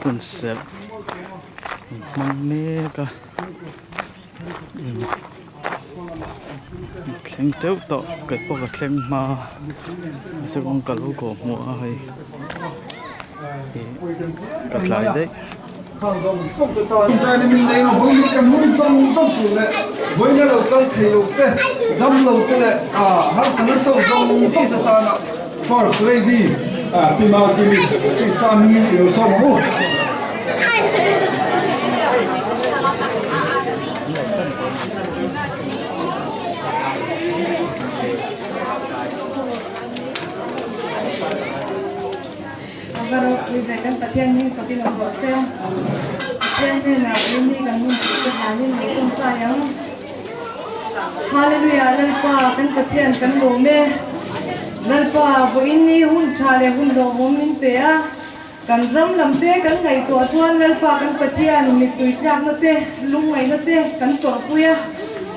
Hunserh an hmang mek a thleng teuh tawh kei pawh ka thleng hma mahse kawngka lo kawh hmuh a hei ka tlai daih. First Lady Pi Malkimi Krista hmingin i lo sawm ang u. A va ropui ve kan Pathian hming fakin awm rawh se. Pathian hnenah Rini kan hun tih te hlanin lo tawngtai ang. Hallelujah Lalpa kan Pathian kan lawm e. Lalpa vawiin ni hun tha leh hun hlawhawm min pe a. Kan ram lam te kan ngaihtuah chuan Lalpa kan Pathian mittui tlakna te lungngaihna te kan tawrhpui a.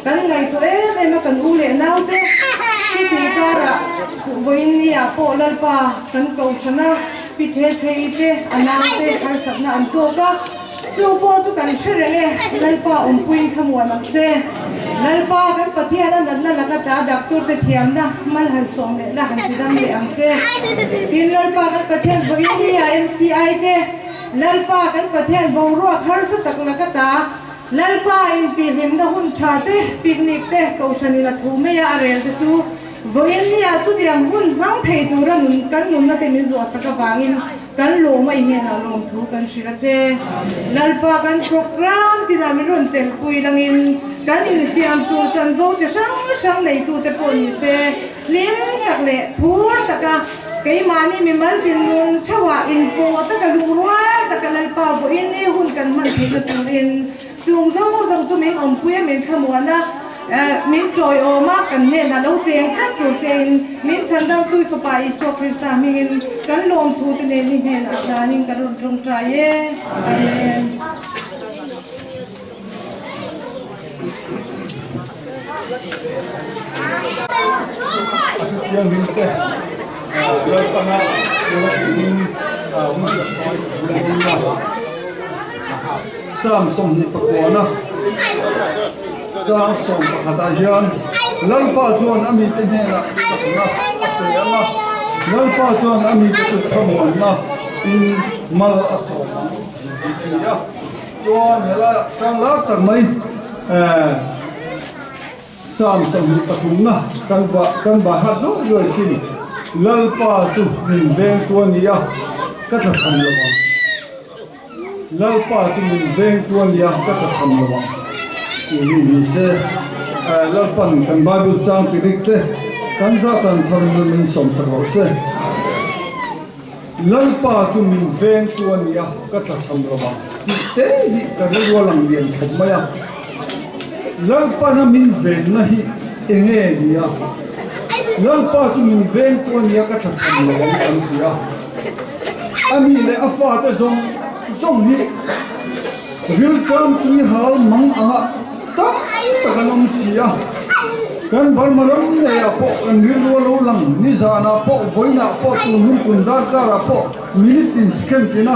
Kan ngaihtuah em em a kan u leh nau te chutih karah vawiin ni ah pawh Lalpa kan kohhran a pi the the i te a nau te harsatna an tawk a. Chu pawh chu kan hre reng e, Lalpa awmpuiin thlamuan ang che. Lalpa kan Pathian a natna laka ta doctor te thiamna mal han sawm leh la han ti dam leh ang che. Tin Lalpa kan Pathian vawiin ni a MCI te, Lalpa kan Pathian boruak harsa tak laka ta Lalpa intihhlimna hun tha te, picnic te, kohhranin a thu mai a a rel te chu vawiin ni ah chutiang hun hmang thei tura nun kan nunna te min zuahsak avangin Kan lawm a inenah lawmthu kan hrilh a che. Lalpa kan program tinah min rawn telpui langin kan infiam tur chanvo chi hrang hrang neitute pawh ni se hlim tak leh phur taka keimahni mimal tinnung theuhah inpawh taka lungrual taka Lalpa vawiin i hun kan hman theihna turin Chung zawng zawng chu min awmpui a, min thlamuan a, min tawiawm a, kan hnenah lo cheng tlat tur chein min chhandamtui Fapa Isua Krista hmingin kan lawmthu te nen i hnenah hlanin kan rawn tawngtai e. Amen. A thianghlim te Lalpana tura tiin hun hriat hmai a. Psalm 29 chang 11 ah hian Lalpa chuan a mite hnenah chakna a pe ang a, Lalpa chuan a mite chu thlamuanna in mal a sawm ang tih a ni a. Chuan helaiah chang lar tak mai Psalm 23 na kan kan va hat luai luai thin. Lalpa chu min vengtu a ni a, ka tlachham lo ang. Lalpa chu min vengtu a nia ka tlachham lo ang tih hi ni se. Lalpan kan Bible chang ti rik te kan zatan thar in min sawm chak loh se. Lalpa chu min vengtu a nia ka tlachham lo ang tih te hi ka rilru a lang lian khawp mai a. Lalpana min venna hi enge nia? Lalpa chu min vengtu a nia ka tlachham lo ang kan ti a. A mi leh a fate zawng zawng hi rilṭam tui hal mang anga tam tak an awm si a. Kan Burma ram ngeiah pawh kan rilru a lo lang, nizanah pawh, vawiinah pawh, tun hun kum darkarah pawh minute tin second tina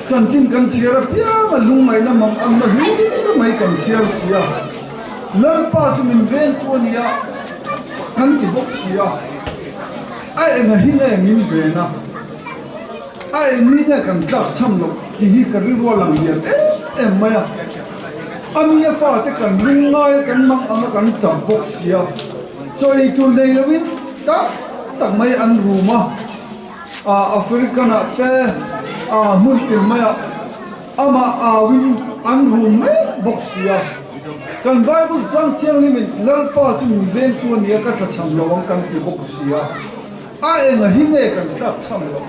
chanchin kan chhiar apiang a lungngaihna mang anna hlir mai kan chhiar si a. Lalpa chu min vengtu a nia kan ti bawk si a. A enga hi nge min ven a, a eng hi nge kan tlak chhan loh tih hi ka rilru a lang lian em em mai a. A mi a fate kan ring ngai a, kan mang ang a, kan tap bawk si a. Chaw ei tur nei loin tak tak mai an rum a, African ah te hmun tin maiah amah auin an rum mek bawk si a. Kan Bible chang thianghlimin Lalpa chu min vengtu a nia ka tlachham lo ang kan ti bawk si a, a enga hi nge kan tlakchham loh?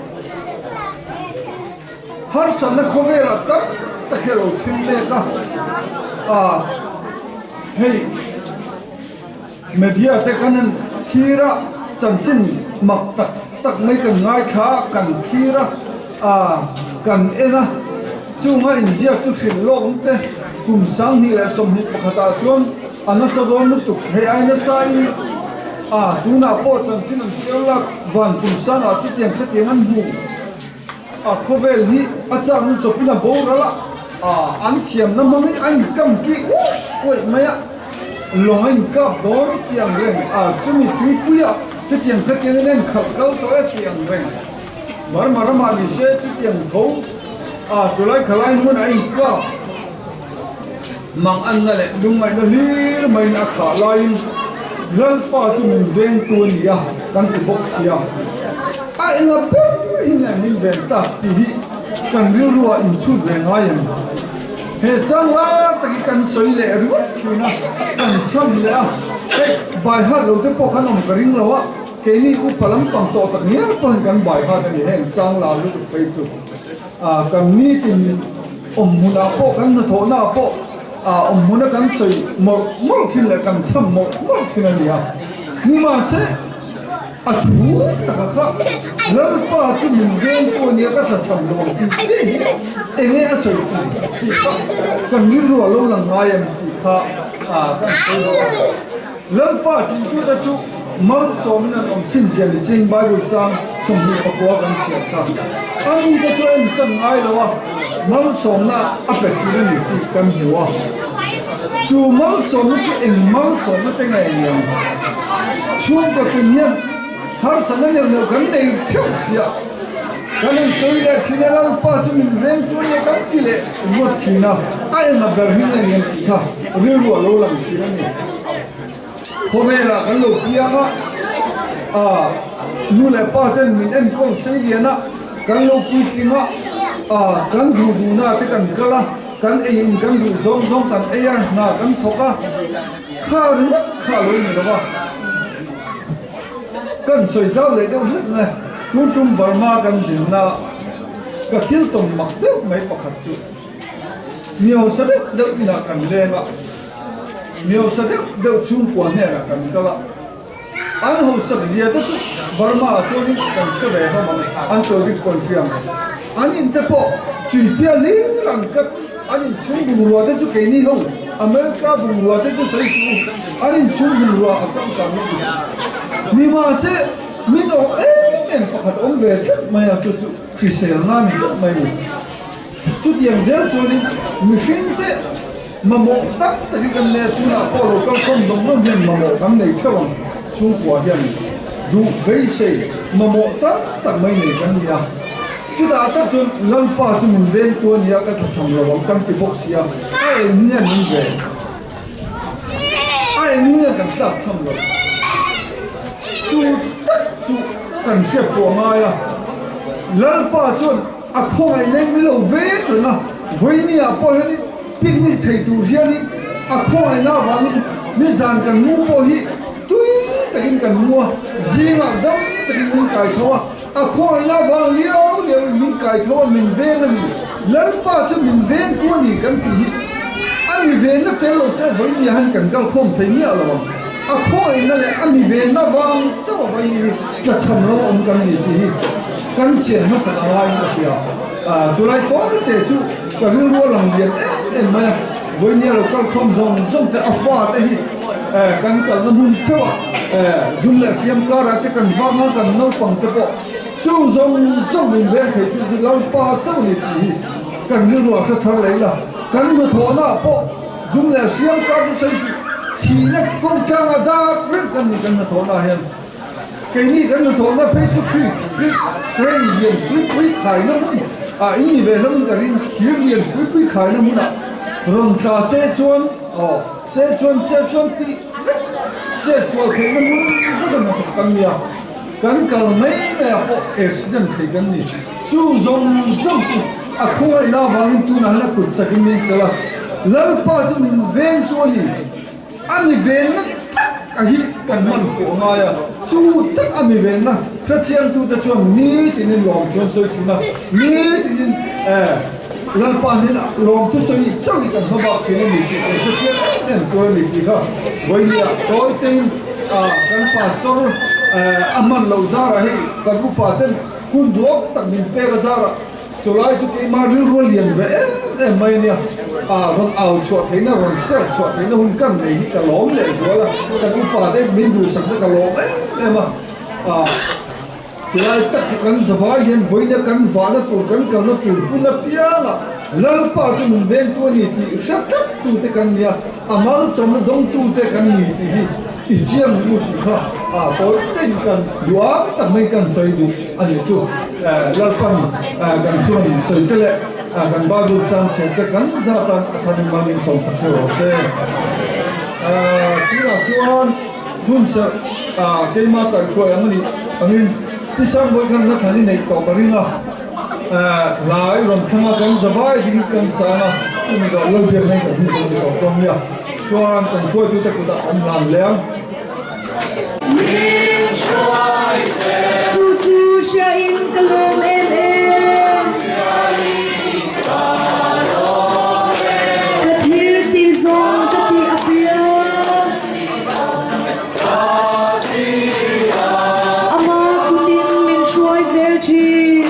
Harsatna khawvelah tam tak hi a lo thleng mek a, ah hei media te kan han thlir a, chanchin mak tak tak mai kan ngaithla a, kan thlir a, ah kan en a. Chunga inziak chu hrilh lawk awm te, kum 2021 ah chuan a nasa dawn lutuk. Hei ai nasa in a tunah pawh chanchin an chhiar lak van kum sangah chutiang khatiang an hmu. A khawvel hi a chakna chawpin a boral a, an thiamna hmangin a inkam ki uaih uaih mai a, lawng a inkap dawn tih ang reng, a chumi tuipuiah chutiang khatiangin a inkhalh kal tawh e tih ang reng. Burma ramah ni se chutiang tho a chulai khalai hmun a inkap mang anna leh lungngaihna hlir maiin a khah laiin Lalpa chu min vengtu a ni a kan ti bawk sia. A enga ber hi nge min ven tak tih hi kan rilruah inchhut ve ngai em? He chang lar tak hi kan sawi leh ringawt thin a, kan chhan leh a, hei bai hat lo te pawh khan awm ka ring lo a, keini upa lampang tawh tak ngial pawhin kan bai hat a ni heng chang lar lutuk phei chu. Kan nitin awm hmunah pawh kan hnathawhna ah pawh awm hmuna kan sawi mawlh mawlh thin leh kan chhan mawlh mawlh thin a ni a. Nimahse a thu taka kha Lalpa chu min veng pawh nia ka tlachham lo ang tih te hi enge a sawi tum tih kha kan rilru a lo lang ngai em tih kha kan sawi lo a. Lalpa ṭintute chu malsawmin an awm thin zia ni chin Bible chang 29 kan chhiar kha. A mite chu a ensan ngai lo a, malsawmna a pe thin a ni tih kan hmu a. Chu malsawmna chu eng malsawmna te nge ni ang? Chhungkaw tun hian harsatna neuh neuh kan nei theuh sia. Kan han sawi leh thin a, Lalpa chu min veng tur nge kan ti leh ngawt thin a, a enga ber hi nge ni ang tih kha rilru a lo lang thin a ni. Khawvelah kan lo piang a, aa nu leh pa ten min enkawl sei lian a, kan lo puitling a, aa kan duh duhna te kan kal a, kan ei in kan duh zawng zawng kan ei a, hna kan thawk a, kha ringawt kha a lo ni lo va. Kan sawi zau leh deuh hlek mai. Tun tum Burma kan zinna ka thil tawn mak deuh mai pakhat chu Miosa deuh deuh inah kan leng a, Miosa deuh deuh chhungkua hnenah kan kal a, an hausak zia te chu Burma ah chuanin kan hre ve hlawm ang, an chawi bik pawh an hria ang. An in te pawh chuitia hlir an kat, an inchhung bungrua te chu keini ho America bungrua te chu sawi suh u, an inchhung bungrua a changkang lutuk. Nimahse. Min awh em em pakhat awm ve tlat mai a, chu chu hriselna a ni tlat mai ni. Chutiang zel chuanin mihringte mamawh tam takin kan nei a, tunah pawh lo kalkhawm zawng zawng hian mamawh kan nei theuh ang, chhungkua hian duh beisei mamawh tam tak mai nei kan ni a. Chutah tak chuan Lalpa chu min vengtu a nia ka tlachham lo ang kan ti bawk sia, a eng hian min ven. A eng nge kan tlak chhan loh? Chu tak chu kan hriat fuh a ngai a. Lalpa chuan a khawngaih leng mi lo vek reng a, vawinia pawh hianin picnic thei tur hianin a khawngaihna avangin nizan kan mu pawh hi tui takin kan mu a, zingah dam takin min kai tho a, a khawngaihna avang liau liauin min kai tho a, min veng a ni. Lalpa chu min vengtu a ni kan tih hi a mi venna tel lo che vawinia han kan kal khawm thei miah lo ang. A khawngaihna leh a mi venna vang chauh a vawinia hi tlachham lo a awm kan ni tih hi kan chian hmasak a ngaiin ka hria. Chulai tawi te chu ka rilru a lang lian em em mai a, vawinia lo kal khawm zawng zawng te a fa te hi kan kalna hmun theuh a zum leh hriam karah te kan vang a kan naupang te pawh Chung zawng zawng min veng thei chu chu Lalpa chauh ni tih hi kan rilru a hre thar leh ila, kan hnathawhna ah pawh zum leh hriam kar chu sawi suh, thihna kawng tlanga dak reng kan ni kan hnathawhna ah hian. Keini kan hnathawhna phei chu khi khi crane lian pui pui khaina hmun ah in ni ve hlawmin ka ring, thir lian pui pui khaina hmunah rawn tla se chuan aw se chuan se chuan tih vek chet sual theihna hmun vek a hnathawk kan nia. Kan kal mai mai ah pawh accident thei kan ni. Chung zawng zawng chu a khawngaihna avangin tunah hian a kut chakin min chelh a. Lalpa chu min vengtu a ni. A mi venna tak a hi kan hman fuh a ngai a. Chu tak a mi venna hrechiangtute chuan nitinin lawmthu an sawi thin a. Nitinin Lalpa hnenah lawmthu sawi chauh hi kan hma bak thin a ni tih kan hrechiang em em tur a ni tih kha vawinia tawitein kan pastor a hman loh zarah hei kan upa ten hun duak tak min pek a zarah chulai chu keimah rilru a lian ve em em mai a nia, rawn au chhuah theihna rawn ser chhuah theihna hun kan nei hi ka lawm leh zual a, kan upa te min duhsakna ka lawm em em a. Chulai tak chu kan zavai hian vawiina kan vahna tur, kan kalna tur hmun apiangah Lalpa chu min vengtu a ni tih hre tlat tute kan ni a, a malsawmna dawngtute kan ni tih hi i chiang u tih kha a tawi tein kan duam tak mai kan sawi duh a nih chu. Lalpan kan thuan sawi te leh kan Bible chang chhiar te kan zatan a thanin mal min sawmsak che rawh se. Tunah chuan hun serh keimah kaihhruai ang a nih angin Pi Sangbawi khan hla thlan i neih tawh ka ring a, hla i rawn thlang a, kan zavai dingin kan sang a, chumi loh lo biak hian kan hun dawn ni tawh dawn nia. Chuan kan hruaitute kutah kan hlan leh ang. Chu chu hria in ka lawm em em. Ka thil tih zawng ka tih a piang. Ama kutin min hruai zel thin.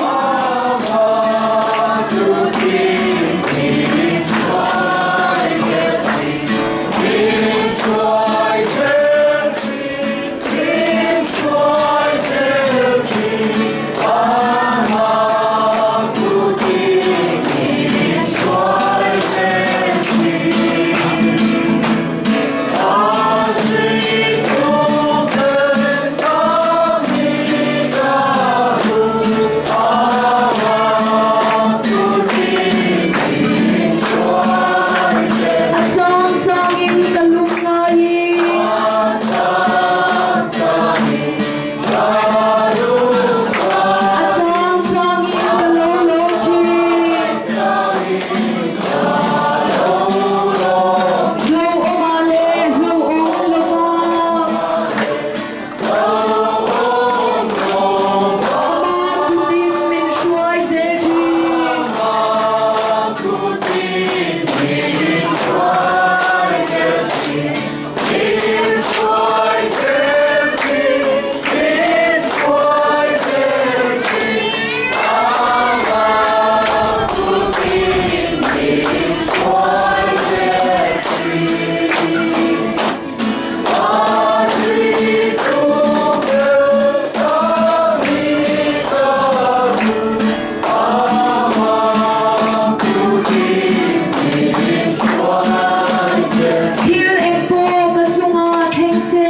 A chang changin ka lung ngaiin. A chang changin ka lo lo thin. Hlo awmah leh hlo awm lovah. Ama kutin min hruai zel thin. Thil eng pawh ka chungah thleng se.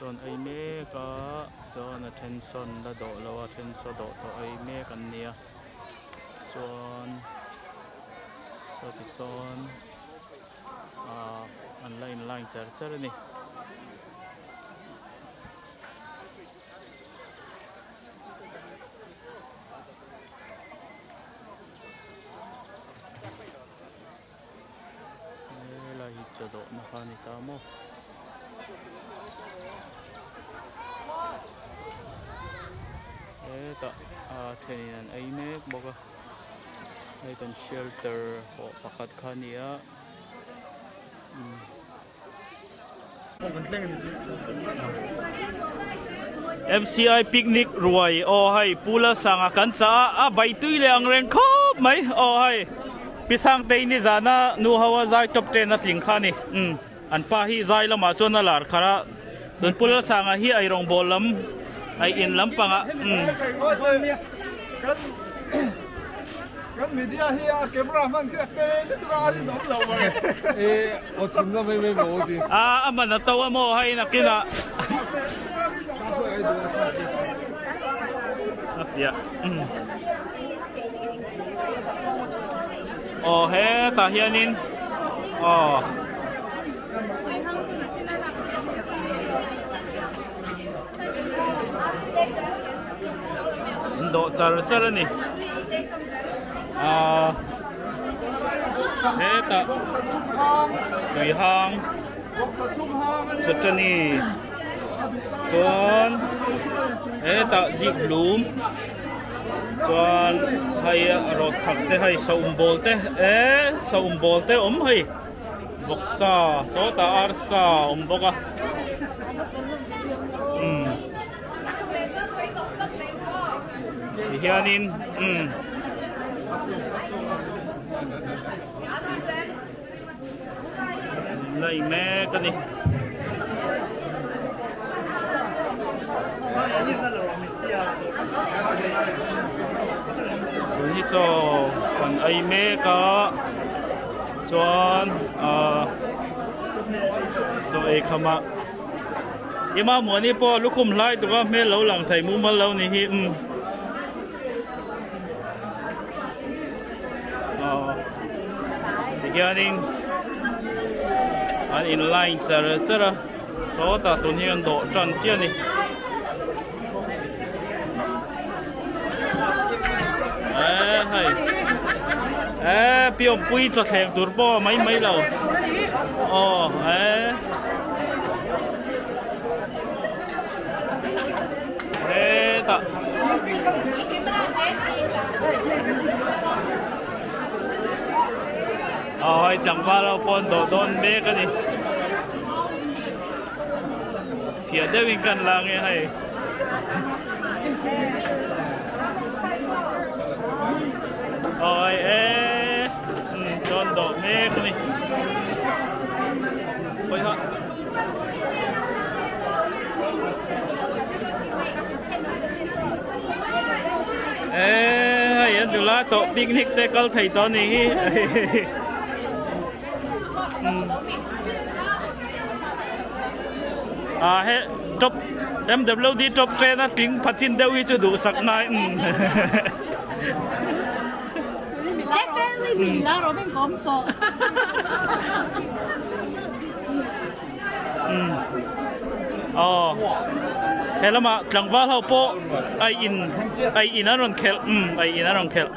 Chuan ei mek a chuan a then sawn la dawh lo a then saw dawh tawh ei mek an nia chuan sawti sawn ah an la in line char char a ni. Helai hi chaw dawhna kha a ni ta maw. Hetah a thenin an ei mek bawk a hei kan shelter pawh pakhat kha a ni a. MCI picnic ruai aw hei Pu Lalsanga kan chah a a bai tui leh ang reng khawp mai aw hei Pi Sangtei nizana nu ho a zai top ten a tling kha a ni umm an pa hi zai lamah chuan a lar kharh a chuan Pu Lalsanga hi ei rawngbawl lam ei in lampangah umm. Kan media hi a camera hman khi a te lutuk a a rinawm lo mai. A a man a to a maw hei nakinah. A piah. Aw hetah hianin aw. An dawh char char a ni aaa hetah tui hang chutani chuan hetah zikhlum. Chuan hei rawt thak te hei saum bawl te eh saum bawl te awm hei vawksa sawtah arsa a awm bawk a umm tihianin umm. Lai mek a ni. Tun hi chaw kan ei mek a chuan ahh chaw ei kham ah Ima Muani pawh lukhum hlai tuk a hmel lo lang thei mumal lo ni hi umm. Tihianin an in line char char a sawtah tun hi an dawh tan chiah a ni. Eh hei eh piawpui chawthleng tur pawh mai mai lo aw eh Hetah aw hei tlangval ho pawh an dawh dawn mek a ni fiah deuhin kan la ange hei aw hei eee chuan dawh mek a ni khawiha. Eee hei an nula tawh picnic te kal thei tawh anih hi ah he top MWD top train a tling pha chin deuh hi chu duhsak ngai umm. Aw he lamah tlangval ho pawh ai in ai in an rawn khelh umm ai in an rawn khelh.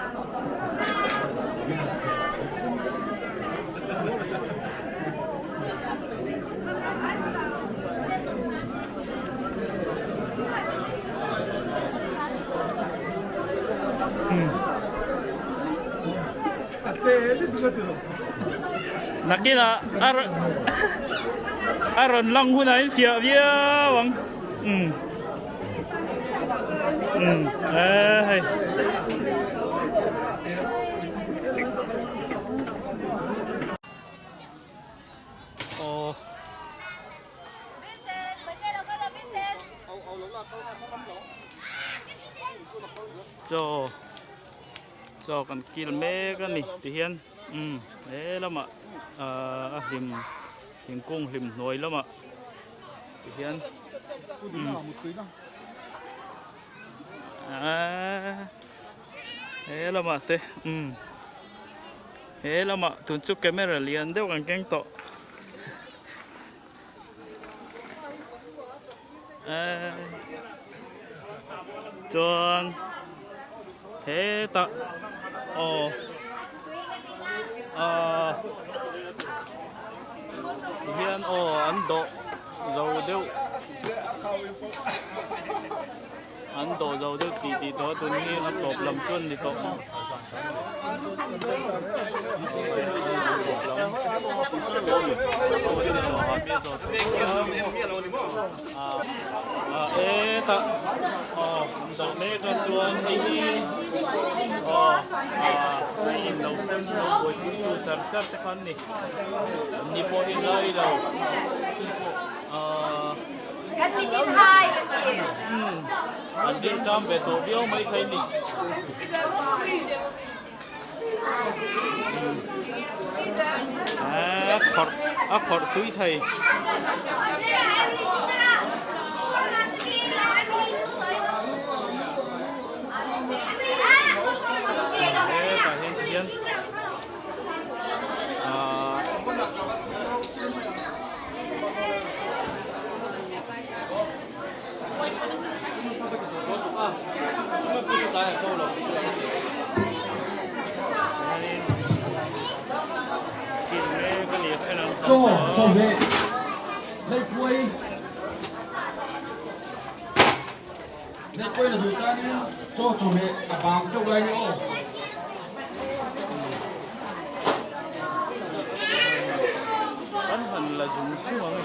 Nakinah a rawn a rawn lang hunah in fiah viau ang umm umm eh hei. Aw. Chaw. Chaw kan kil mek a ni tihian umm he lamah ahh a hlim thingkung hlim hnuai lamah tihian umm ahh he lamah te umm he lamah tun chu camera lian deuh kan keng tawh ehh chuan hetah aw ahh tihian aw an dawh zo deuh An dawh zo deuh tih tih tawh a tun hi a tawp lam chu an ni tawh. Hetah aw an dawh mek a chuan hei hi aw hei in lo sem lo buaipui tu char char te kha an ni. An ni pawh hi lai lo ahh. Kan mitin hai kan ti. An ding tam ve tawh viau mai thei ni. A khawrh a khawrh tui thei. Hetah hian tihian ahh. Chaw chawhmeh leihpuai. An han la zung zung ang e.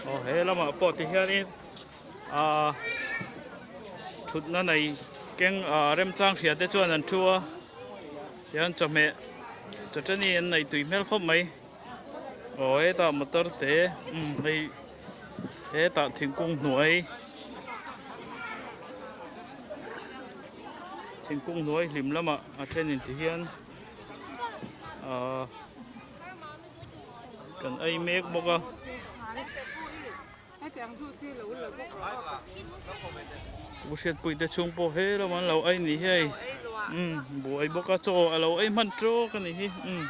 Aw he lamah pawh ti hianin ahh thutna nei keng ah remchang hria te chuan an thu a tihian chawhmeh chawchani an nei tui hmel khawp mai aw hetah motor te umm hei hetah thingkung hnuai thingkung hnuai hlim lamah a thenin ti hian ahh kan ei mek bawk a. U Hriatpuii te chhung pawh he lamah an lo ei ni hi hei umm buai bawk a chaw a lo ei hman tawk a ni hi umm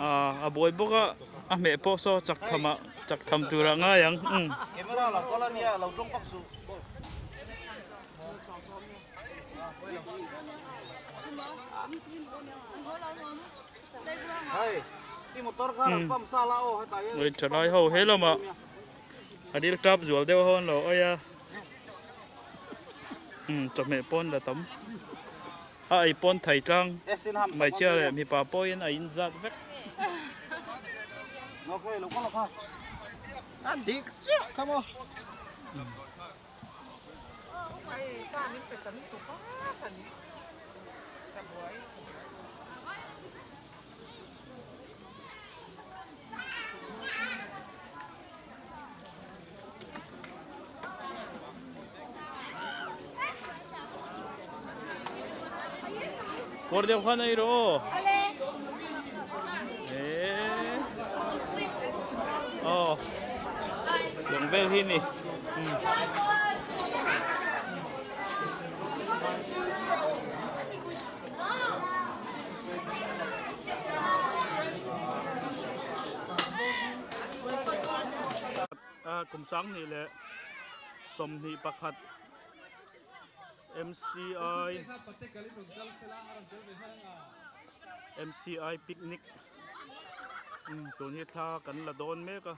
ah a buai bawk a a hmeh pawh saw chak tham ah chak tham tur ah ngai ang umm. Ui thalai ho he lamah a dil tap zual deuh ho an lo awih a umm chawhmeh pawn la tam a ei pawn thei tlang hmeichhia leh mipa pawhin a in zat vek. Kawr deuh khan ei rawh aw. Aw. Lawng vel hi ni. Kum sanghnih leh 21 MCI MCI picnic tun hi thla kan la dawn mek a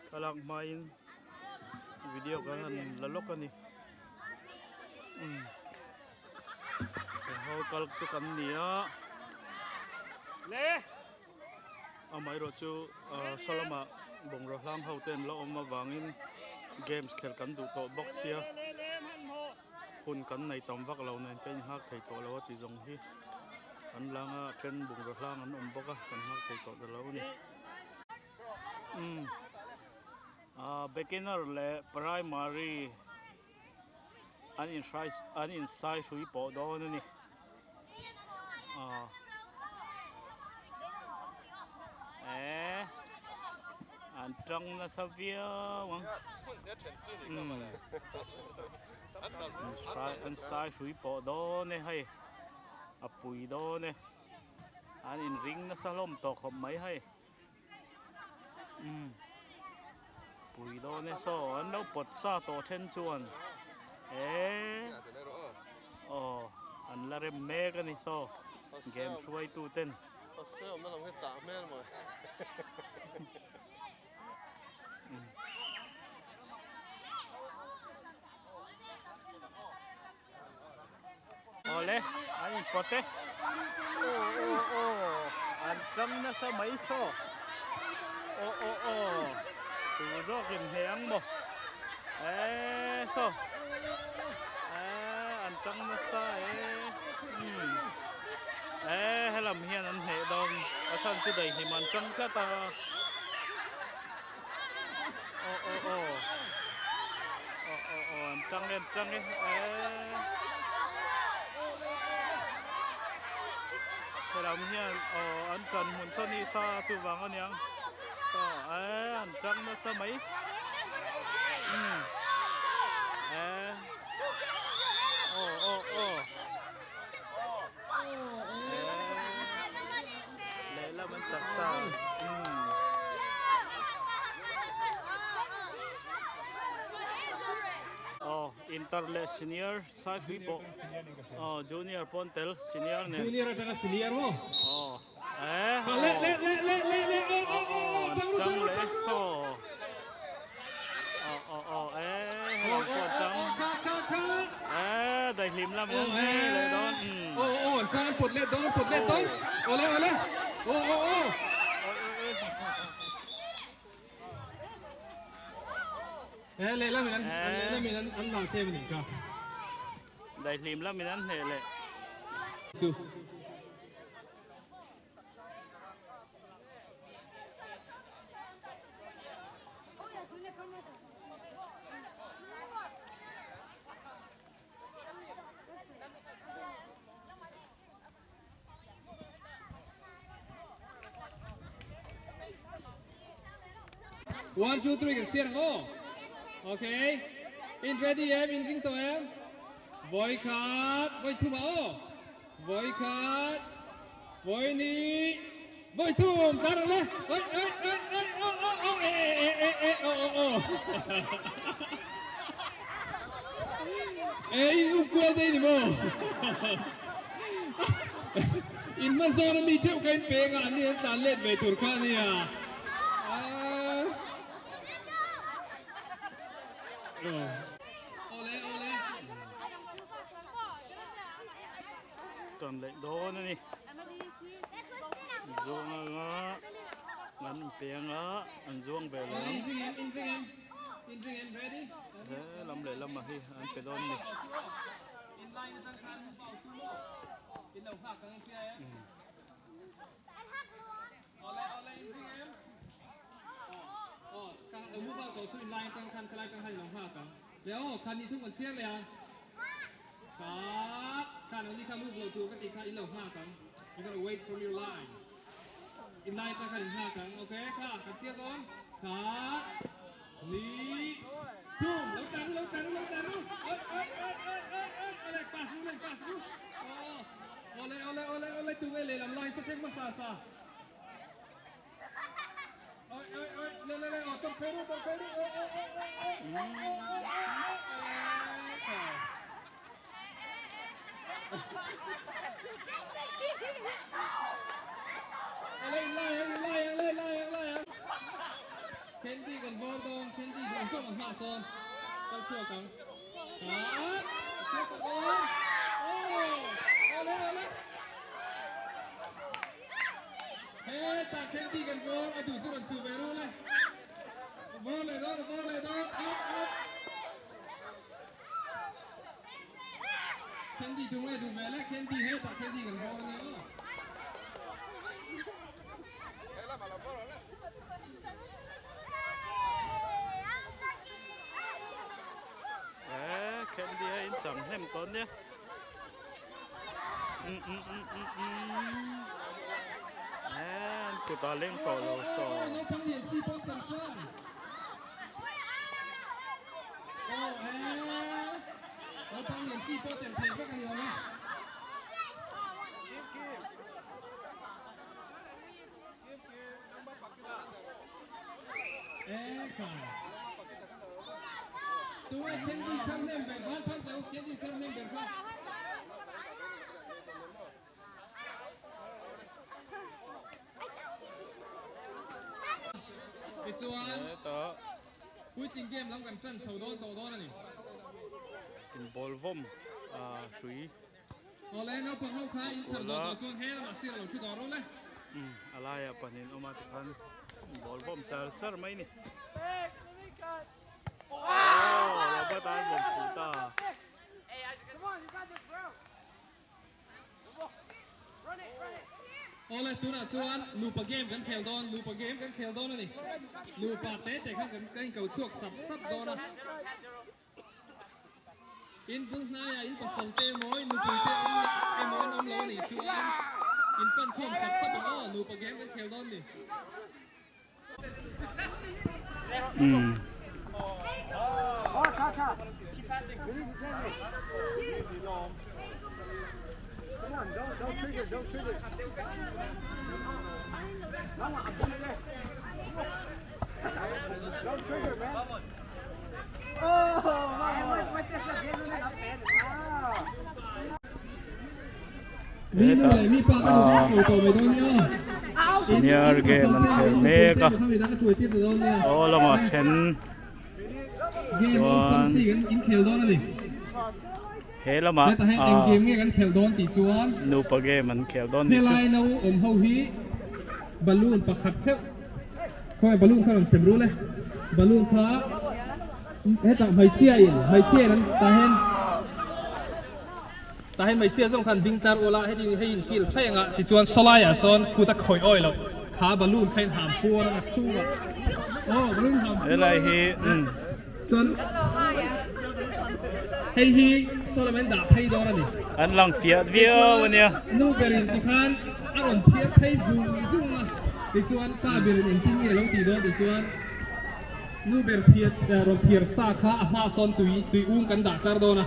thlalak hmain video kan han la lawk a ni ho kal chu kan ni a amaherawh chu saw lamah bungraw hlang ho te an la awm avangin games khelh kan duh tawh bawk sia hun kan nei tam vak lo nen ka inghak thei tawh lo a ti zawng hi an lang a then bungraw hlang an awm bawk a kan nghak thei tawh ta lo a ni. Ahh beginner leh primary an in hrai an in sai hrui pawh dawn a ni ahh eh an tang nasa viau ang umm an sai hrui pawh dawn e hei a pui dawn e an in ring nasa hlawm tawh khawp mai hei. Umm pui dawn e saw an lo pawt sa tawh then chuan eee aw an la rem mek a ni saw game hruaitu ten. Awle an in pawt e aw aw aw an tang nasa mai saw aw aw aw tu zawk in hne ang maw eee saw eee an tang nasa e umm eee helam hian an hneh dawn a chhan chu daihlim an tang tlat a aw aw aw aw aw aw an tang e an tang e eee helam hian aw an tan hmun saw ni sa chuvang aniang saw eee an tang nasa mai umm eee aw aw aw. Junior leh senior Saipui pawh aw junior pawn tel senior nen. Junior atanga senior maw? Aw eh aw le le le le le le aw aw aw aw tang ru tang ru tang saw aw aw aw eh helam pawh tang kha kha kha eh daihlim lam in an hei leh dawn aw aw an tang an pawt let dawn an pawt let dawn awle awle aw aw aw Eh lehlam in an lehlam in an an lak em anih kha. Daihlim lam in an hneh leh. Chu. One, two, three kan chhiar ang aw. Okay. In ready em? In ring tawh em? Vawi khat, vawi thum ah aw. Vawi khat, vawi ni, vawi thum. Tlan ang le. Oi, oi, oi, oi, aw, aw, aw, e, e, e, e, e, aw, aw, aw. E in um kual dei ni maw? In hma zawn a mi theuh kha in peng a, an ni an tlan let ve tur kha a nia. Awle awle. Tan leh dawn a ni. Zuang anga an peng a, an zuang ve leh ang. He lam leh lamah hi an pe dawn a ni. Ni thum lo tlan ru lo tlan ru lo tlan ru oi oi oi oi oi oi awle pass ru le pass ru aw awle awle awle awle tu nge lehlam line sa thleng hmasa sa oi oi oi le le le aw tawng phei ru tawng phei ru aw aw aw aw aw aw aw aw Awle in lai ang in lai ang le lai ang lai ang Candy kan vawr dawn Candy zawng zawng ang nghah sawn kal chhuak ang Khat chhuak tak dawn Aw awle awle Hetah Candy kan vawr a duh chu rawn chuh ve ru le Vawr leh dawn vawr leh dawn up up Candy tu nge duh ve le Candy hetah Candy kan vawr ania aw. Eh Candy a in chang hnem tawh nia. Um um um um um Eh an kutah leng tawh lo saw. Naupang lian chi pawn kan khan. Aw eh naupang lian chi pawh tel thei vek a ni awm e. Eh kha. Tunge Candy chhar hnem ber ban phal teh u Candy chhar hnem ber kha. Tichuan puitling game lam kan tan chho dawn tawh dawn a ni. Inbawl vawm a hrui. Awle naupang ho kha in chhar zawh tawh chuan he lamah sir a lo thu tawh rawh le. A laiah pahnih an awm a tikhan ball vawm char char mai ni. Aw Robert a an vawm fuh ta. Awle tunah chuan nupa game kan khel dawn nupa game kan khel dawn a ni nupa te te khan kan kan inko chhuak sap sap dawn a in bul hnaiah in pasal te emaw in nupui te awm emaw an awm lo a nih chuan in pan khawm sap sap ang aw nupa game kan khel dawn a ni. Hetah senior game an khel mek a aw lamah then chuan he lamah nupa game an khel dawn nih chu. Tah hian hmeichhia zawng khan ding tlar ula heti hei in kil thleng a tichuan sawlai ah sawn kut a khawih awi loh kha balloon kha in ham puar a chhung ah aw balloon ham puar Helai hi umm chuan hei hi sawlam an dah phei dawn a ni. An lang fiah viau a nia. Nu ber in tikhan a rawn phiar phei zung zung a tichuan pa ber in engtin nge lo tih dawn tichuan nu ber phiar rawn phiar sa kha a hma sawn tui tui um kan dah tlar dawn a.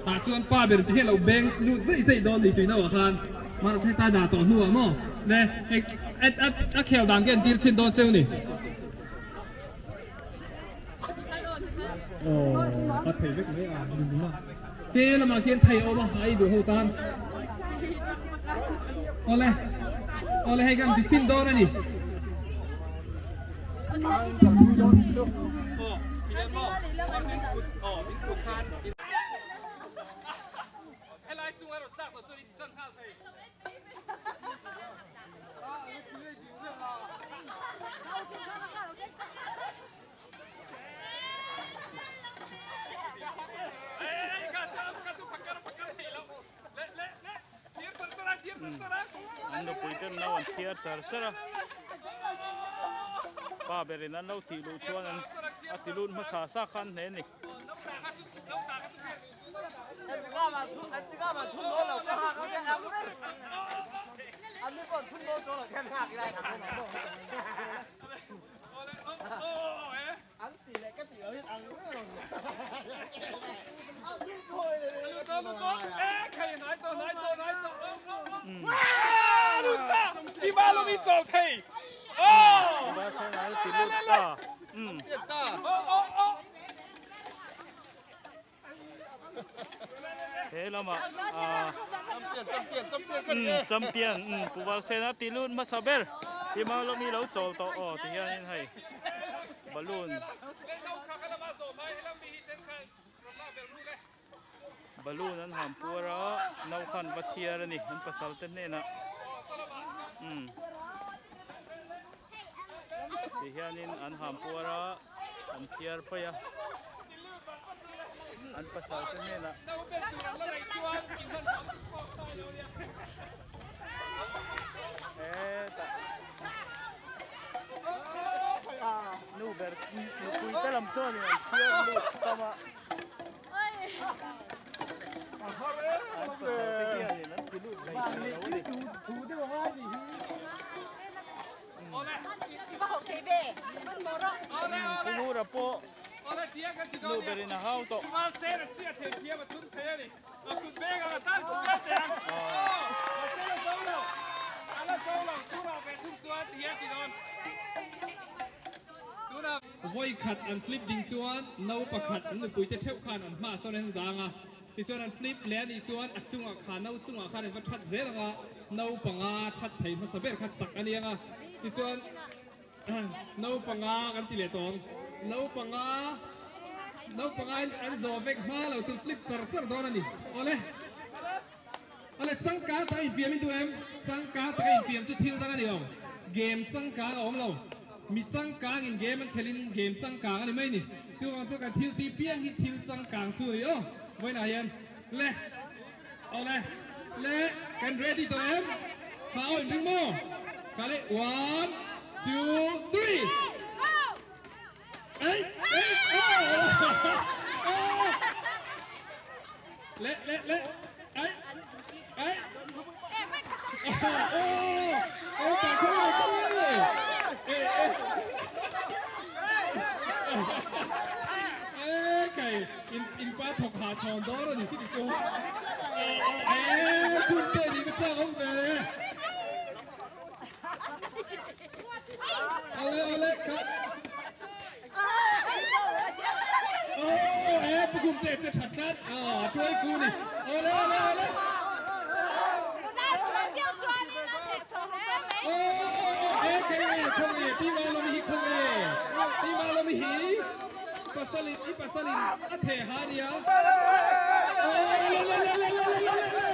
Tah chuan pa ber te hian lo beng lut zeih zeih dawn ni tui no ah khan hmar chhe ta dah tawh hnu ah maw le a khel dan ka entir chhin dawn cheu ni. Aw a thei vek mai a ni zuma ke lamah khian thei a awm a a ei duh ho tan awle awle hei kan ti chhin dawn a ni. An nupui ten no an thiar char char a pa berin an lo tih luh chuan an a ti lut hmasa sa khan hle a ni. He lamah ah champion Pu Valsena ti lut hmasa ber Hima lawmi lo chawl tawh aw ti hianin hei balloon balloon an han puar a no khan va chhiar a ni an pasal te hnenah umm ti hianin an han puar a an thiar paih a an pasal te hnenah hetah nu ber nupui te lam chuanin an thiar lut tam a an pasal te hianin an ti lut hlei thei lo a ni. Phulura pawh nu berin a hau tawh. Vawi khat an flip ding chuan no pakhat an nupui te theuh khan an hmah sawn an dang a, tichuan an flip leh a nih chuan a chungah kha no chungah khan an va that zel ang a, no panga that thei hmasa ber kha chak a ni ang a, tichuan no panga kan ti leh tawh ang, no panga no panga in an zawh vek hma lo chuan flip char char dawn a ni. Awle awle changkang taka infiam in duh em? Changkang taka infiam chu thil dang a ni lo, game changkang a awm lo. Mi changkang in game an khelh in game changkang a ni mai ni. Chuvang chu kan thil tih piang hi thil changkang chu a ni aw. Vawiinah hian le aw le le kan ready tawh em? Kha aw inring maw? Kha le one two three Ei ei aw aw le le le ei ei aw aw in pa thawk ha thawn dawn a ni khi ti chu e phun te ni ka chak awm ve ale ale ka. Pu Khumte che tha tlat. Aw tuai ku ni. Awle awle awle. Aw aw aw e keng e khawng e Pi Malawmi hi khawng e. Pi Malawmi hi pasalin i pasalin a theh ha nia. Aw aw le le le le le le le le.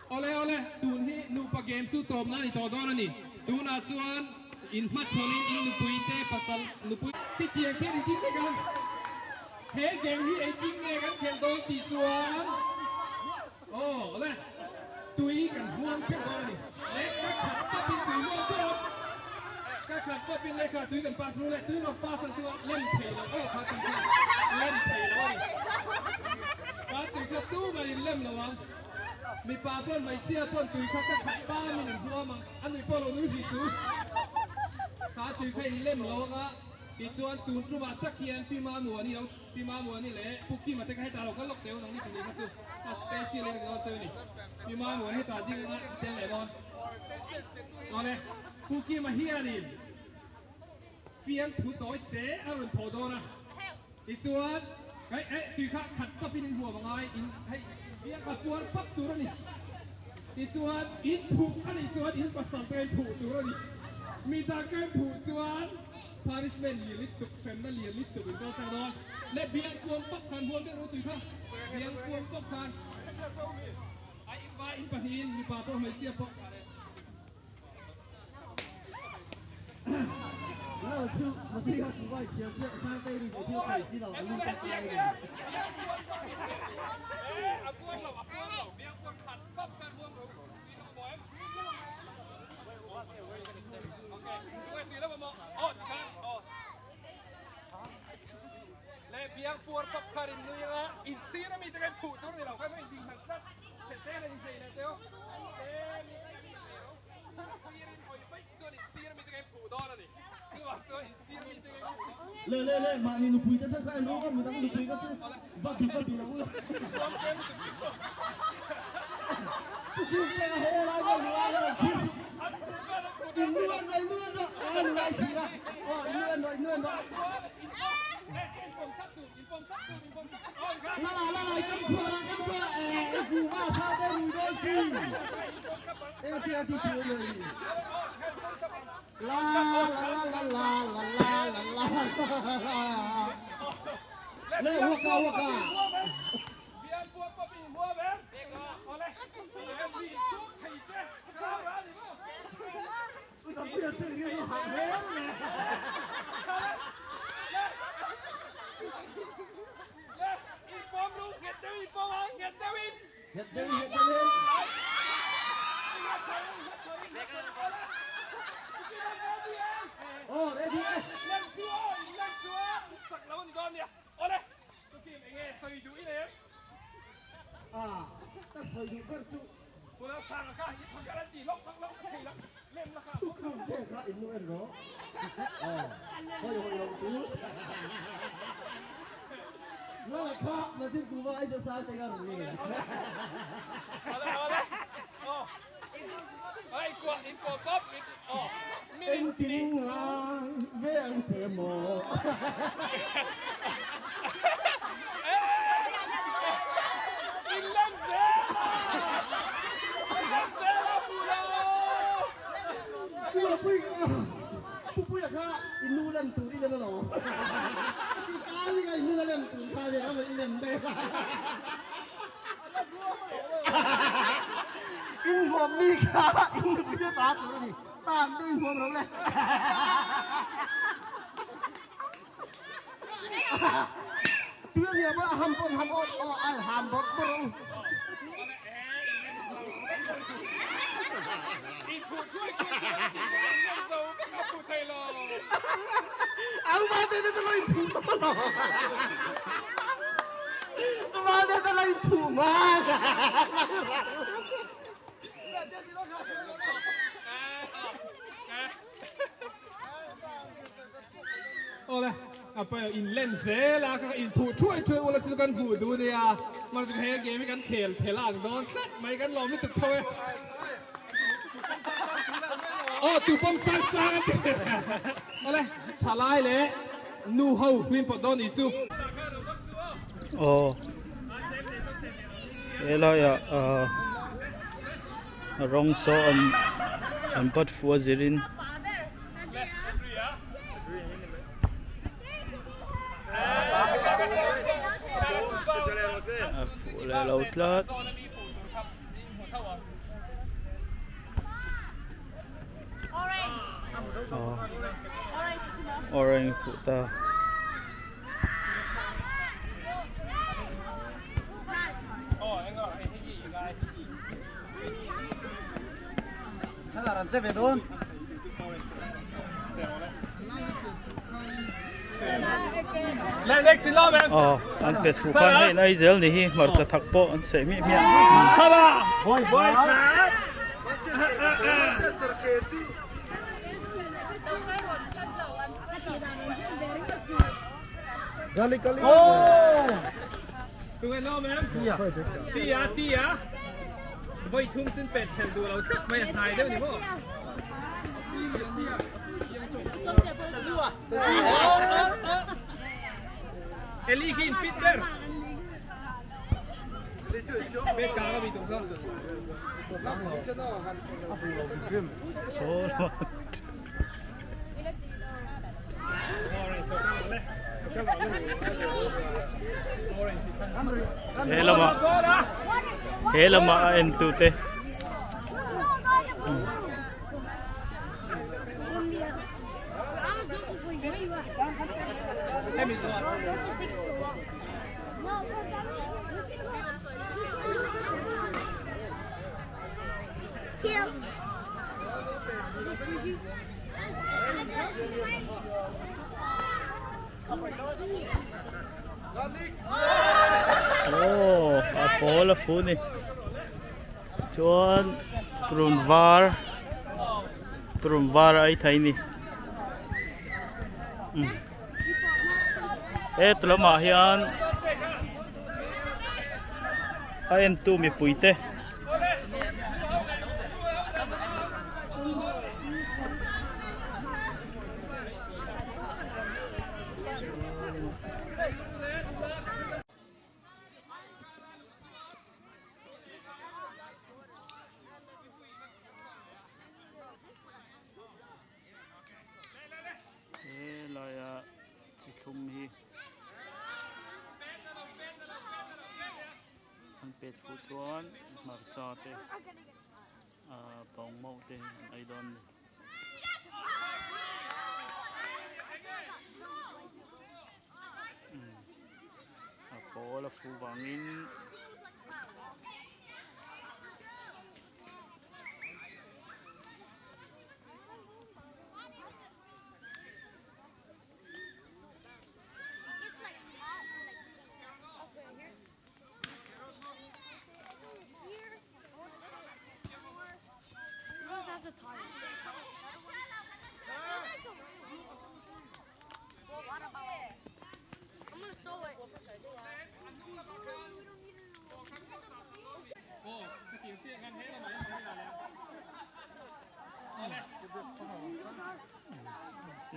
Awle awle, tun hi nupa game chu tawpna a ni tawh dawn a ni. Tunah chuan in hmachhawn in in nupui te pasal nupui. Hetiang khian in ding vek a, he game hi engtin nge kan khelh dawn tih chuan aw awle tui kan huam theuh dawn a ni. Lehkha khat pawp in tui huam theuh a, ka khat pawp in lehkha tui kan pass ru leh tui rawn pass ang chu a lem thei lo aw kha tui kha lem thei lo a ni. Kha tui kha tumah in lem lo ang. Mipa pawn hmeichhia pawn tui kha ka khat pam in an huam ang, a nui pawh lo nui hrih su. Kha tui kha in lem lo anga tichuan tun tumah tak hian Pi Mamuani lo Pi Mamuani leh Pu Kima te kha hetah lo kal lawk teh nang ni pahnih kha chu a special in a dawn cheu a ni. Pi Mamuani hetah ding anga a tel leh dawn. Awle Pu Kima hianin fiamthu tawi te a rawn thawh dawn a. Tichuan, hei eh tui kha khat tawpin in huam a ngai, in hei biak a puar pap tur a ni. Tichuan, in phuh a nih chuan in pasal te in phuh tur a ni. Mi dang ka in phuh chuan punishment lian lutuk, hremna lian lutuk in kal tlang dawn. Le biang kuam pap khan huam deuh ru tui kha, biang kuam pap khan a in vai in pahnihin mipa pawh hmeichhia pawh. Le le le mahni nupui te chuan kha en ru a midang nupui kha chu va duh va duh lo ula. Pu Khum te a he lai vel nula kha rawn thlir suh. In nu en rawh in nu en rawh a nula i thlir a aw in nu en rawh in nu en rawh. La la la la i kam chhuah la kam chhuah la eh i hmu va sa te rui dawn si. Eng tia ti ti emaw i ni. La la la la la la la la la la Le waka waka. Engtin ngai ve ang che maw? Pupuia kha i nu lem tur i lem alawm. Ti kal i nu lem tur kha nia i lem daih a. In huam mi kha in nupui te ta tur a ni. Tan deuh in huam lo le. Tui a nia pawh a ham pawh an ham awt aw a ham bawrh bawrh ang. Au va te te lo in phu to lo. Va te te lo in phu ma. Awle, a pawi in lem zel a, ka in phuh thuai thuai ula chu kan hmuh duh nia, mahse he game hi kan khel thel ang dawn tlat mai kan lawm lutuk tho e. Aw tu pawm sang sang a ti. Awle, thalai leh nu ho hruin pawh dawn ni chu. Aw, helaiah ah rawng saw an an bat fuh a zirin. A fuh leh lo tlat. Orange fuh ta. Aw an pet fuh khan hei nai zel ni hi hmarcha thak pawh an seh miah miah. He lamah he lamah a en tu te. Aw a pawl a fu ni chuan purun var purun var a ei thei ni he lamah hian a entu mipui te. Helaia chi thlum hi an pet fuh chuan hmarcha te ahh bawngmauh te an ei dawn a ni. A pawl a fuh vangin.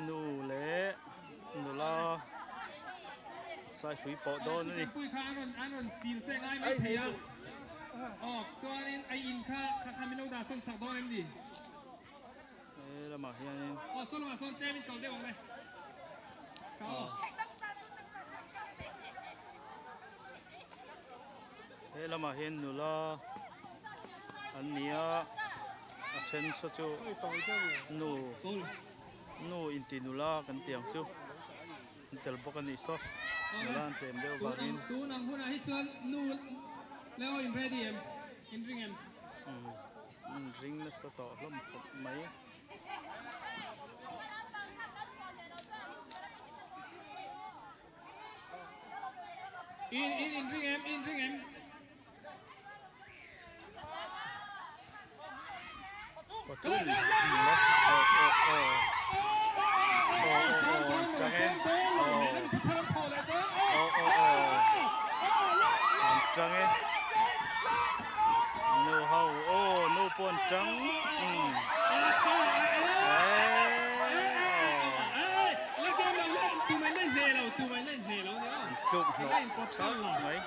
Nu leh nula saihlui pawh dawn a ni. He lamah hianin he lamah hian nula an ni a a then saw chu nu nu inti nula kan tih ang chu an tel bawk a nih saw nula an tlem deuh vangin. Ring nasa tawh hlawm khawp mai. In in in ring em in ring em. Pathum nula aw aw aw aw aw aw an tang e aw aw aw aw an tang e nu ho aw nu pawh an tang umm tluk hnawh thak mai.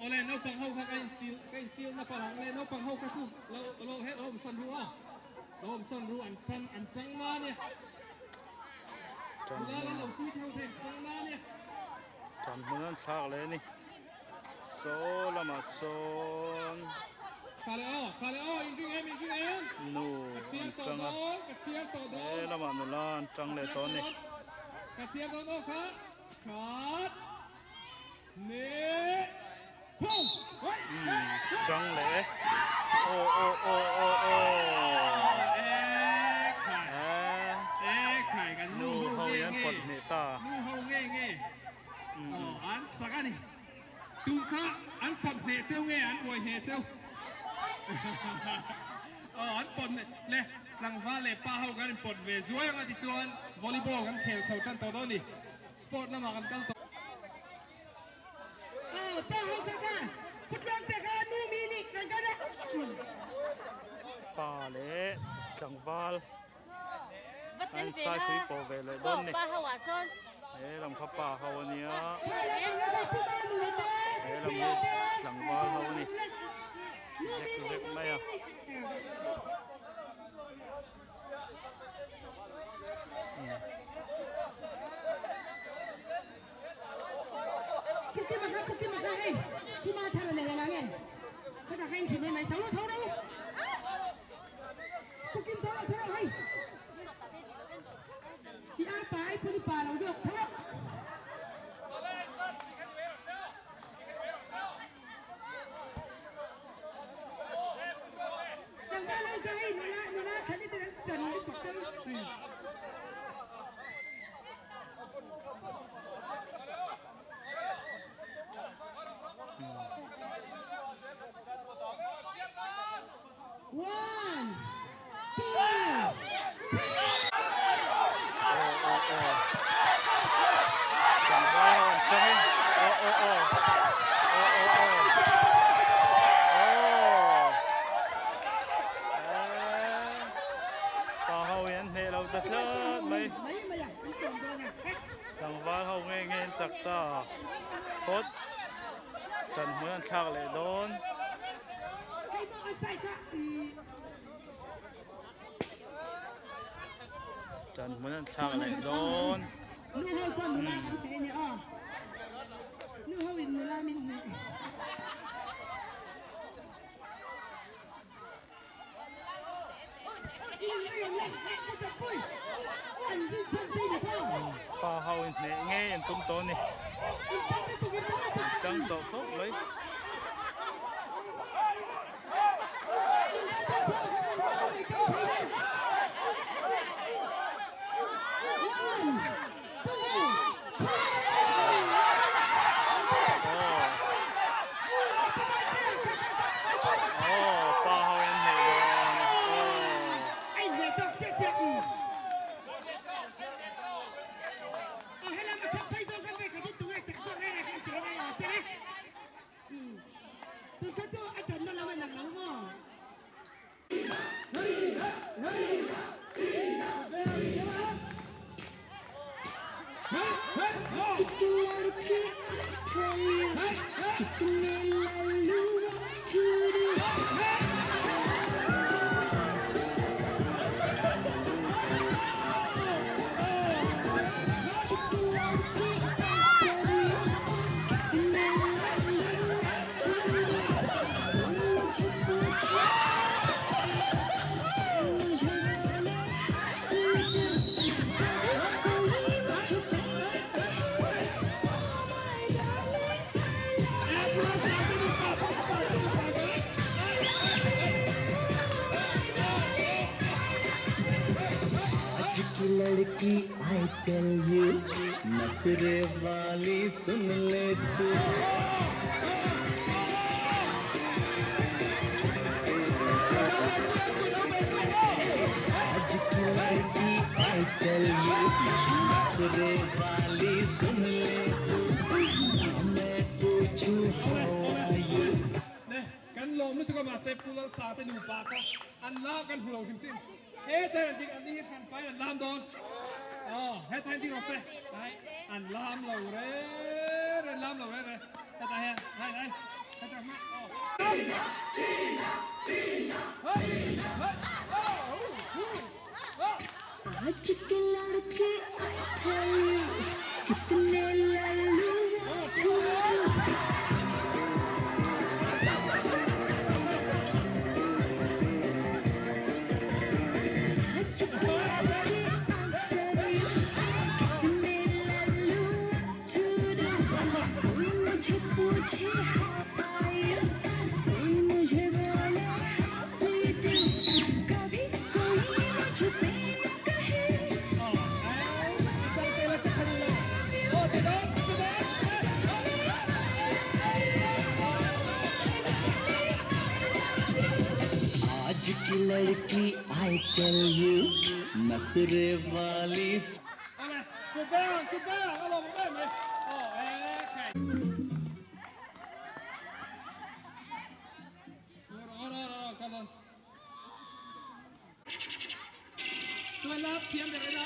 Awle naupang ho kha ka inchil ka inchil na palh ang le naupang ho kha chu lo lo he lo awm sawn ru a lo awm sawn ru an tang an tang na ania nula la lo tui te ho thei an tang na ania. Tan hmun an thlak leh a ni saw lamah sawn nu an tang a he lamah nula an tang leh tawh a ni. Tang leh e aw aw aw aw aw nu ho hi an pawt hneh ta. Tun kha an pawt hneh cheu nge an uai hneh cheu? Aw an pawt hneh le tlangval leh pa ho kan inpawt ve zuai ang a tichuan volleyball kan khel chho tan tawh dawn a ni. Sport lamah kan kal tawh. Aw pa ho kha kha Putluang te kha nu mi nih kan kal a. Pa leh tlangval an insaipui pawh ve leh dawn ni. He lam kha pa ho a nia, he lam hi tlangval ho a ni zek zek mai a. Pa ho hi an hneh lo ta tlat mai tlangval ho nge nge an chak ta phawt tan hmun an thlak leh dawn. Tan hmun an thlak leh dawn. Pa ho in hneh ngei an tum tawh a ni. An tang tawh khawp mai. Aw. लड़की I tell you नखरे वाली सुन ले तू आज की लड़की I tell you नखरे वाली सुन ले तू मैं पूछूं how are you Ne kan lawm lutuk a mahse Pu Lalsa te nupa kha an lam kan hmu lo hrim hrim hetlai an ding an ni hi hran faiin an lam dawn aw hetlai an ding rawh se ai an lam lo re re an lam lo re re hetlai hian hai hai hetlai hma aw Aaj ke ladke I tell you kitne lallu Aaj ke ladke I tell you kitne lallu koi mujhe poochhe how are you koi mujhe bole how do you do kabhi koi mujhse na kahe आज की लड़की I tell you नखरे वाली Awle kut beng ang kut beng ang a lawm em mai aw e Tuan lap thiam ber ena.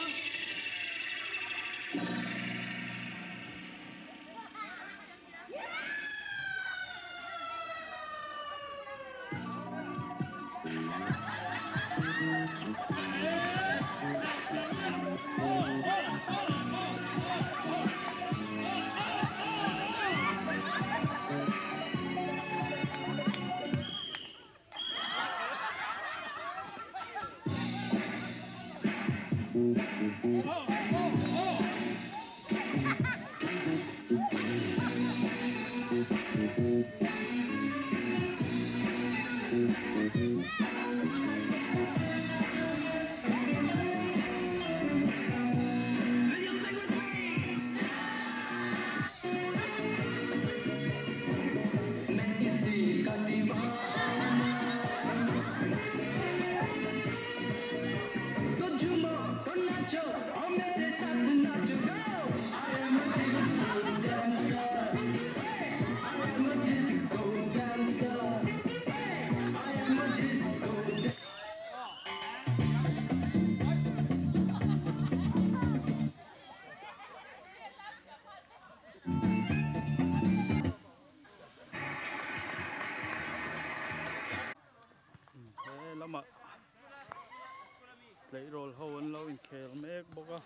He lamah tleirawl ho an lo inkhel mek bawk a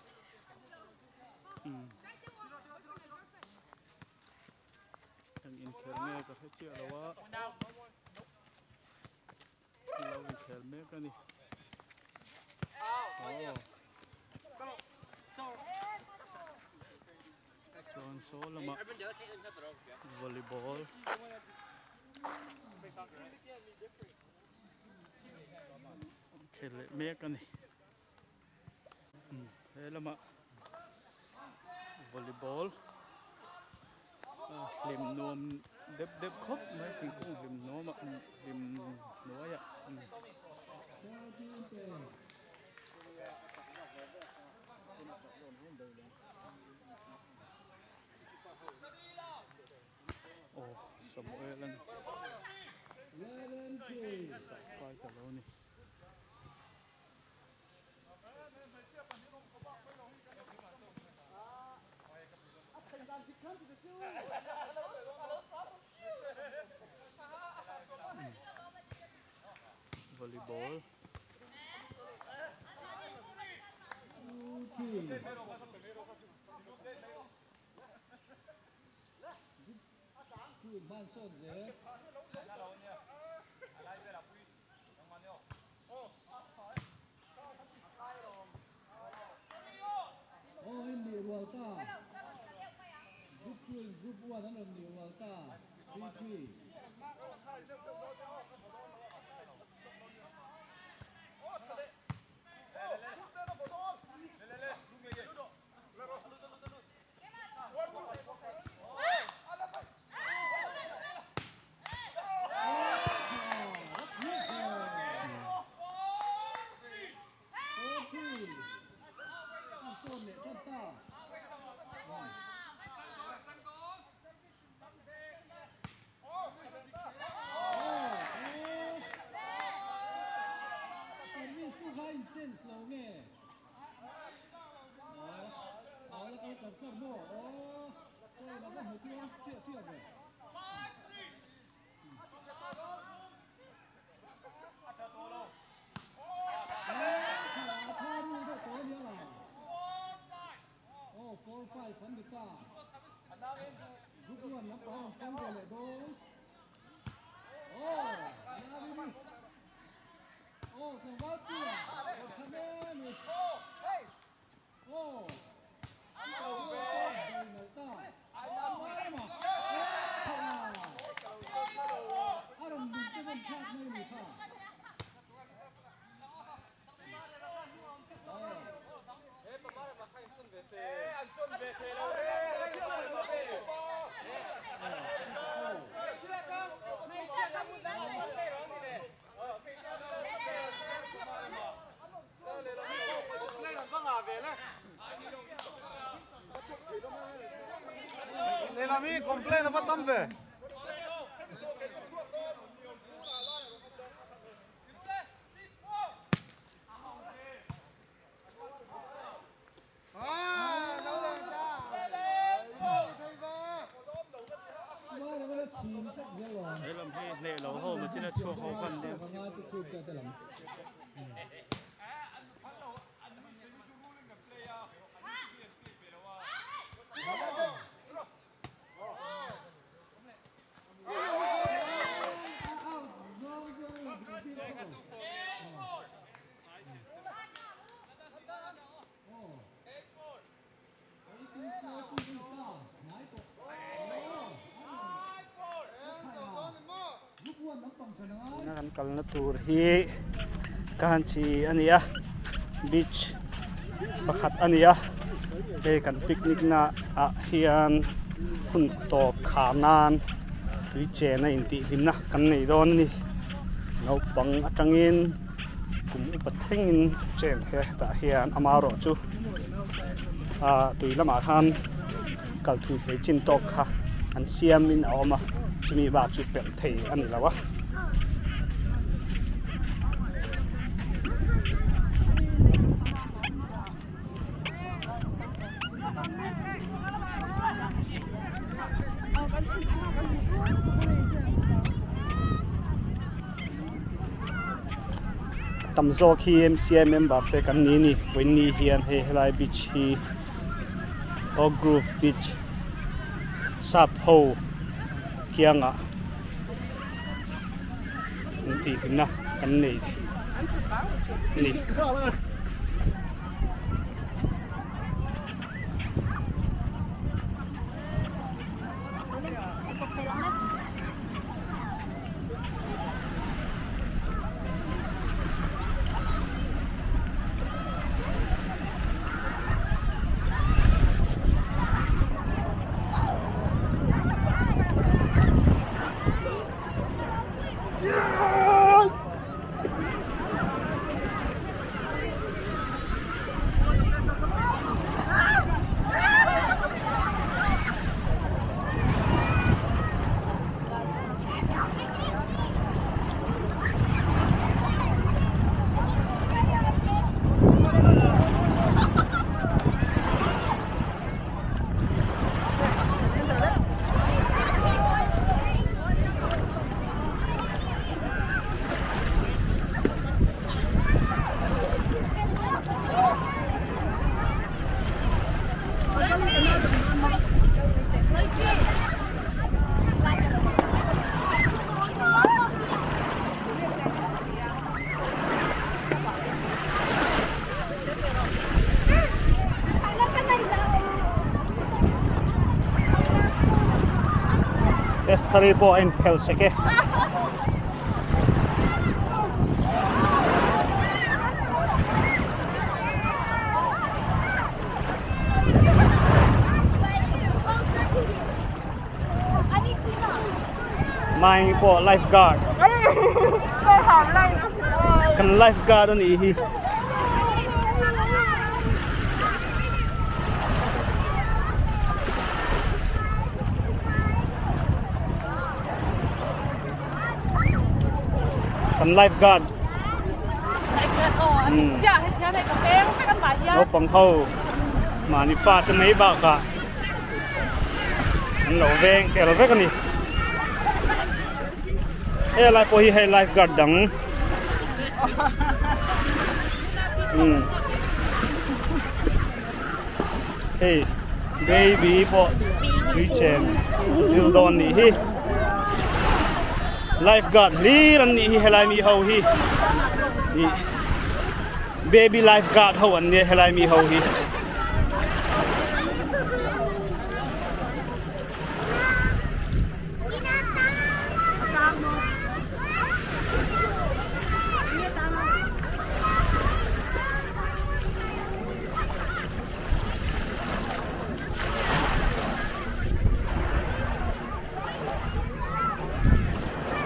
umm eng inkhel nge ka hre chiah lo a an lo inkhel mek a ni aw chuan saw lamah volleyball. Khel leh mek a ni he lamah volleyball a hlim nuam deuh deuh khawp mai thingkung hlim nuam ah hlim hnuai ah. Aw Samuel a ni Saipai ka lo ni. Volleyball. sense lo nge? Aw, la kal char char maw? Aw, chawi la va hmu tia, chiah chiah ve. Aw, 4 5 an ni ta. Group 1 lampang an pawng ve leh dawn. Aw, Navini. Aw, tlangval puia. Kawr tha hle ni. Aw, bei nalh ta. Marema. A rawn lung te rawn thlak mai ni kha. Lehlam hi complain a va tam ve. He lam hi hneh lo ho machine a chhuak ho khan nia. Tuna kan kalna tur hi Kanchi a ni a beach pakhat a ni a hei kan picnic na ah hian hun tawp khar nan tui chen a intih hlimna kan nei dawn a ni naupang atangin kum upa thlengin chen he tah hian amaherawhchu ah tui lamah khan kal thui thei chin tawk kha an siamin a awm a chumi bak chu pelh thei a ni lo a. Tam zawk hi MCI member te kan ni a ni vawiin hian hei helai beach hi Oak Grove beach sap ho kiangah an tih hlimna kan nei a ni. Esther-i pawh a inphel sek e. Mai pawh life guard kan life guard a nih hi. Kan life guard. Naupang ho mahni fate mai bakah an lo veng tel vek a ni. He lai pawh hi hei life guard dang umm hei baby pawh tui chen zir dawn nih hi life guard hlir an nih hi helai mi ho hi ih baby life guard ho an nia helai mi ho hi.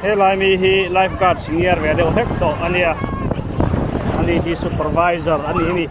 Helai mi hi life guard senior ve deuh hlek tawh a nia ani hi supervisor a ni a ni.